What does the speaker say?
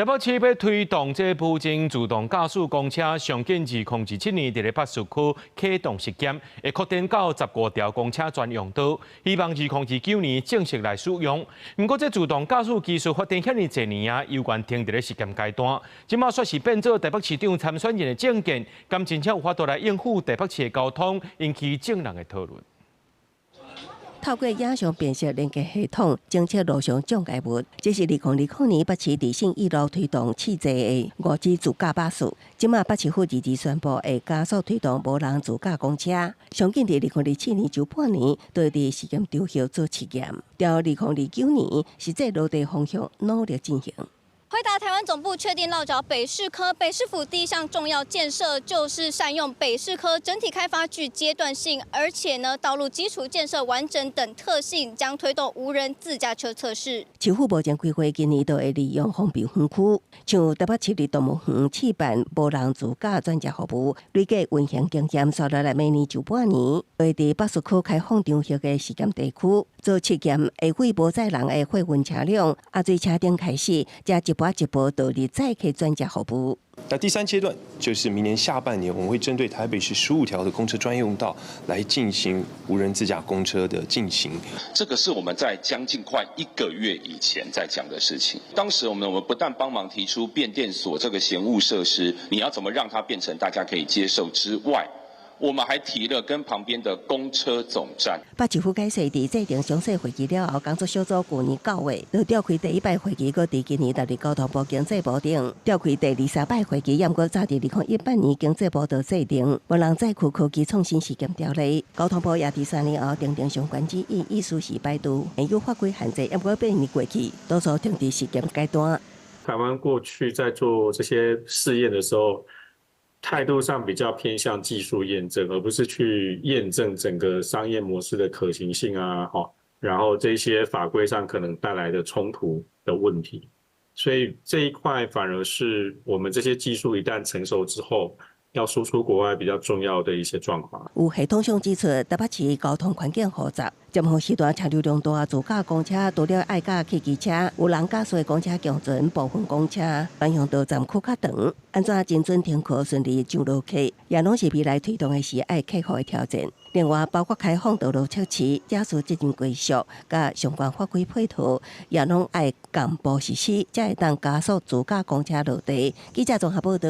台北市欲推動這無人自動駕駛公車，上緊2027年佇咧北市區啟動實驗，會擴展到15條公車專用道，希望2029年正式來使用。毋過，這自動駕駛技術發展遐爾濟年啊，猶原停佇咧實驗階段。這馬煞是變做台北市長參選人的政見，敢真正有法度來應付台北市的交通，引起眾人的討論。透過影像辨識連結系統，偵測路上障礙物，這是2020年北市佇信義路推動試坐的5G 自駕巴士。這馬北市府二二宣布會加速推動無人自駕公車，上緊佇2027年上半年，就佇試驗場域做試驗，到2029年實際落地方向努力進行。輝達台灣總部確定落腳北士科，北市府第一項重要建設就是善用北士科整體開發具階段性，而且呢道路基礎建設完整等特性，將推動無人自駕車測試。市府目前規劃今年都會利用封閉園區，像台北市立動物園試辦無人自駕轉接服務，累計運行經驗，紲落來明年上半年會佇北市區開放場域的試驗地區做試驗，會為無載人的貨運車輛，啊對車頂開始，才一步一步導入載客轉接服務。那第三階段就是明年下半年，我們會針對台北市15條的公車專用道來進行無人自駕公車的進行。這個是我們在將近快一個月以前在講的事情。當時我們不但幫忙提出變電所這個嫌惡設施，你要怎麼讓它變成大家可以接受之外，我們還提了跟旁邊的公車總站。北市府解釋，佇制定詳細會議了後，工作小組舊年9月就召開第一擺會議，閣佇今年6日交通部經濟部頂召開第二三擺會議，毋過早佇2018年經濟部就制定無人載客科技創新試驗條例，交通部也佇3年後訂定相關指引，意思是擺脫現有法規限制，毋過8年過去，多數停佇試驗階段。台灣過去在做這些試驗的時候，態度上比較偏向技術驗證，而不是去驗證整個商業模式的可行性啊，然後這些法規上可能帶來的衝突的問題，所以這一塊反而是我們這些技術一旦成熟之後，要輸出國外比較重要的一些狀況。有系統上指出，台北市交通環境複雜，尖峰時段車流量大，自駕公車除了愛佮汽機車，有人駕駛公車共存，部分公車專用道站區較長，按怎精準停靠順利上落客，也攏是未來推動的時愛克服的挑戰。另外，包括開放道路測試、駕駛責任歸屬、佮相關法規配套，也攏愛同步實施，才會當加速自駕公車落地。記者綜合報道。